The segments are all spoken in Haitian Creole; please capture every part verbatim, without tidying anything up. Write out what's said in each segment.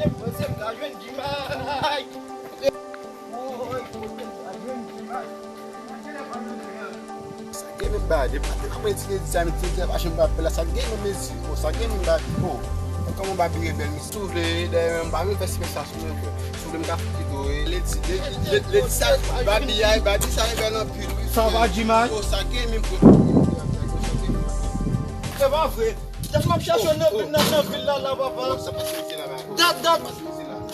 Mwen se m ka jwenn Jimay. Woy, mwen se m ka jwenn Jimay. Sa gen menm ba, depi apre ti ledi sa, men ti ledi sa, pa janm pa apel la, sa gen menm mezi, o, sa gen menm ba, o. Kòman ba pi rebèl, men si w vle, dayè, m pa menm fè sipèstasyon, menm frè. Si w vle, m ka fout li tou, e. Ledi, ledi, ledi, ledi sa, ba pi a, ba di sa rebèl anpil, wi, frè. Sa va, Jimay? O, sa gen menm, frè. Se pa vre. Dat m ap chache w nan, nan, nan vil la, la, papa. Sa pa soti la, ba. Dat, dat,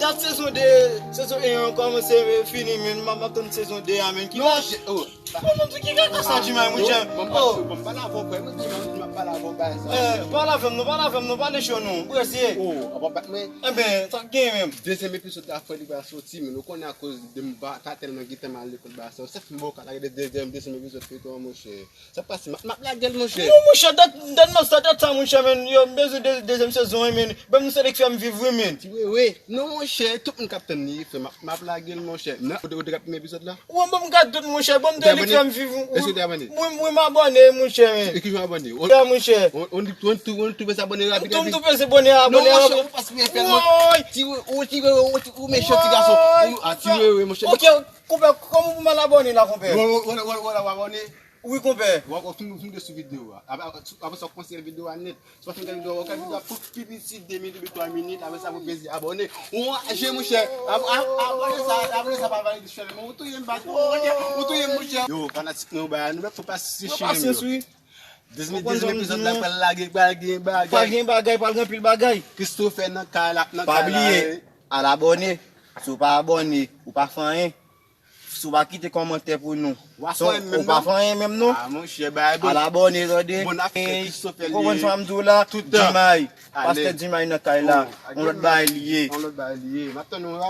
dat sezon de, sezon en an kòmanse, e, fini, men m ap, m ap tann sezon de a, men. Ki non, la? Chè, o. Bon, mwen di ki kaka sa, Jimay, mwen, chè. Bon, m pale avè w, frè. Mwen di, mwen pale avè w, bagay sa. Eh, pale avè m non, pale avè m non, pale cho non, prese. O, a pa bat mwen. Enben, sa k gen menm? Dezyèm epizòd la, frè, li pral soti, men ou konnen akoz de m pa ta tèlman gentan mal lekòl bagay sa. Sa fè m ba w ka lage de, dezyèm, dezyèm epizòd feyton an, monchè. Sa pase, m ap, m ap lage l, monchè. Non, monchè, dat, dat m ap sa, dat sa, monchè, men, yo, m bezwen de, dezyèm sezon, wi, men. Ban m sèl fè m viv, wi, men. Ti wewe. Non, monchè, tout moun k ap tann li, frè, m ap, m ap lage l, monchè. Nan, ou te, ou te gade premye epizòd la? Wi, ban m gade tout, monchè, ban m de li fè m viv. Èske ou te abòne? Wi, wi, m abòne, monchè, men. E ki jan abòne? Ya, monchè. On, on, on, on, on, on, abòne rapid, rapid. Tou, tou, abòne, abòne. Non, monchè, ou pa sou fè l, non. Woy! Ti wewe, ou, ti wewe, ou, ti, ou mechan, ti gason. Woy! Ou, a, ti wewe, monchè. Ok, konpè, kòman pou m al abòne la, konpè? Wè, wè, wè, wè, wè, w abòne. Wi, konpè. W ap, w ap fin, fin de sou videyo a. Apre, apre sa, w konsidere videyo a nèt. Si w pa fin gade videyo a, w gade videyo a pou pi piti de minit oubyen twa minit. Apre sa, pou peze abòne. Ou an je, monchè. Ab-, ab-, abòne sa, abòne sa pa valide channel. Ou touye m, baz. Ou touye m, monchè. Yo, fanatik nou, ba, nou mèt fè pasyans, wi. Dezyèm, dezyèm epizòd la pral lage, pral gen bagay. Pral gen bagay, pral gen anpil bagay. Christopher nan kay la, nan kay la. Pa bliye, al abòne. Si w pa abòne, ou pa fè anyen. Si w pa kite kòmantè pou nou, ou pa fè anyen menm non. Ah, monchè, bay bon. Al abòne, tande. Bon afè, Christopher li ye. Konprann sa m di w la? Tout tan. Jimay. Pastè Jimay nan kay la. On lòt bagay li ye. On lòt bagay li ye. M ap tann ou la.